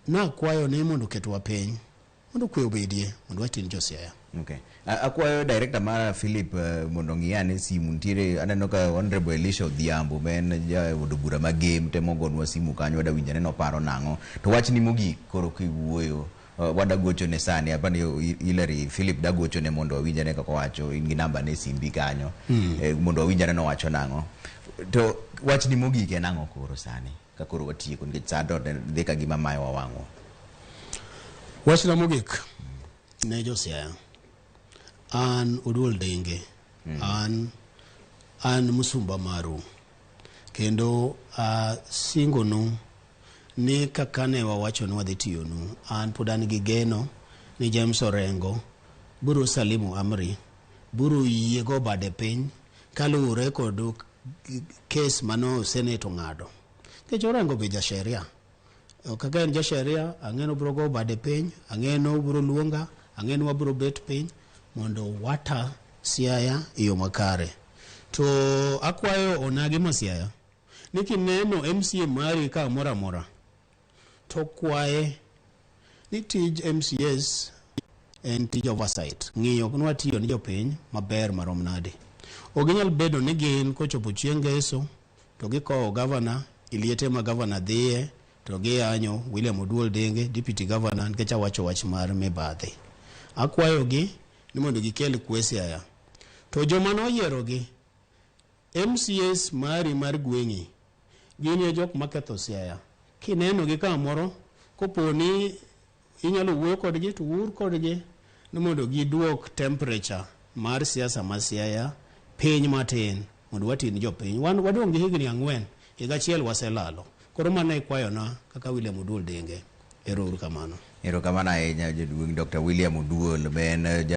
Nakwayo ni mondo oketwa piny mondo kwe obedie mondo watin jo Siaya. Okay. Akwayo director mara Philip mondo ong'i ane simu nitiere aneno ka Honorable Elisha Odhiambo ma en jaod bura ma Gem temo gonwa simu kanyo wada winjo ane noparo nang'o. To wachni mogik koro kiwuoyo wadagochone sani apani Hillary Philip dagochone mondo wawinj ane kaka owacho in gi namba ne e simbi kanyo mondo wawinj ane nowacho nang'o. To wachni mogik en ang'o koro sani ka koro watieko nikech sa to dhi ka gima mayowa wang'wa. Wachna mogik ne jo Siaya, an Oduol Denge, an musumba maru kendo asingonu ni kaka ne wawacho ni wadhi tiyonu, an pod an gi geno ni James Orengo biro salimu amri, biro yie go bade piny kaluwore kod kes mano Senate ong'ado. Nikech Orengo be ja sheria. Kaka en ja sheria, ang'e ni obiro go bade piny, ang'e ni obiro luonga, ang'e ni wabiro bet piny mondo wata Siaya e yo makare. To akwayo onagi ma Siaya ni kineno MCA mari kamoro amora to kwaye ni tij MCAs en tij oversight, ng'iyo ni watiyo ni jopiny maber marom nade. Ok ginyal bedo ni gin kochopo chieng' ngeso to gikowo gavana e liete ma gavana dhiye to giyanyo William Oduol Denge, deputy governor, nikech awacho wach mar mibadhi. Akwayogi ni mondo gikel kwe Siaya. To joma noyierogi, MCAs mari mar gweng'i, gin e jok maketho Siaya. Kineno gi kamoro, kopo ni inyalo wuoyo kodgi to wuor kodgi ni mondo giduok temperature mar siasa ma Siaya piny matin mondo wati ni jopiny. Wan wadong' gi higni 4, higa achiel waselalo. Koro mano e kwayona kaka William Oduol Denge. Ero uru kamano. Erokamano ahinya jaduong' Dr. William Oduol ma en